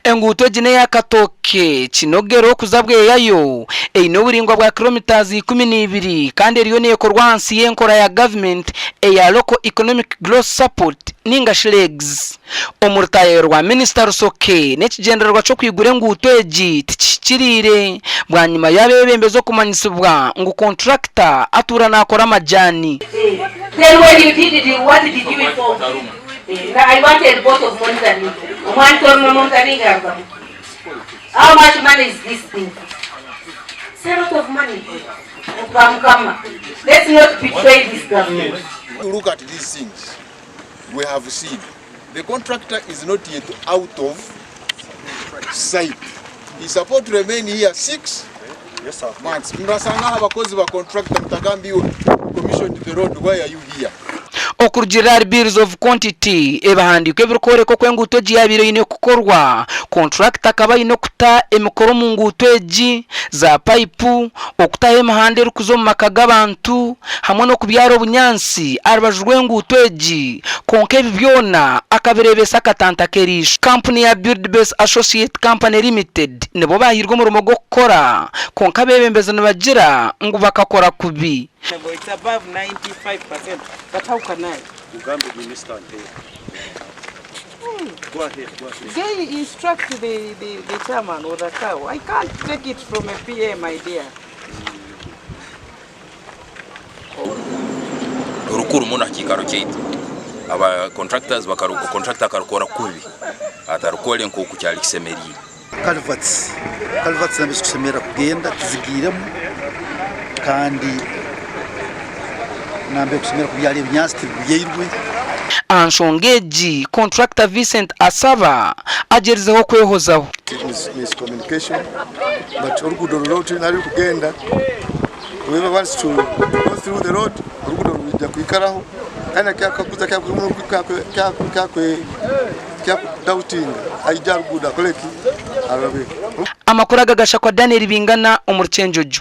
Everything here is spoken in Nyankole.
Enguuto egi n'eya Katooke, Kinogero kuza Bweyayo. Eine oburaingwa bwa kilometres 12 kandi eriyo neekorwa ahansi y'enkora ya gavumenti eya Local Economic Growth Support ninga shi LEGS. Omu rutaayaayo rwa minisita Rusoke n'ekigyendererwa ky'okwigura enguuto egi tikihikiriire bwanyima y'abeebembezi okumanyisibwa ngu kontrakita atuura naakora amajaani. Then when you did it, what did you inform? I want a report of monitoring. Omwandiki orimo monitoring arugamu. How much money is this thing? It's a lot of money. Mukama, let's not betray this government. Look at these things we have seen. The contractor is not yet out of sight. He's supposed to remain here 6 months. Murasanga abakozi ba contractor mutagambiwe commissioned the road, why are you here? Okurugiirira ahari Bills of Quantity, ebihandiiko ebirikworeka oku enguuto egi yaabaire eine kukorwa, kontrakita akaba aine okuta emikoro omu nguuto egi, za payipu, okutaho emihanda erikuza omu maka g'abantu hamwe n'okubyara obunyaatsi aha rubaju rw'enguuto egi kwonka ebi byona akabireebesa akatanta k'eriisho. Kampuni ya Buildbase Associate Company Limited nibo baahairwe omurimo gw'okukora kwonka abeebembezi nibagira ngu bakakora kubi. It's above 95%, but how can I? They instruct the, the, the chairman or the cow. I can't take it from a PA, my dear. Rukuru muno aha kiikaro kyaitu. Aba contractors bakaru contractor akarukora kubi atarukore nk'oku kyali kisemeriire. Culverts, Culverts nabyo zikusemerera kugenda tizigiiremu kandi nambere kusemerera kubyara ebinyaatsi tibibyairwe. Aha nshonga egi, Contractor Vincent Asaba agyerizeho kwehozaho. Miscommunication but oruguudo ruriho tihine ahu rurikugenda whoever wants to go through the road oruguudo rwija kwikaraho kandi kyakakuza kyakudautinga aije aha ruguudo akoreki arabe. Amakuru aga gashakwa Daniel Bingana omuri Kyenjojo.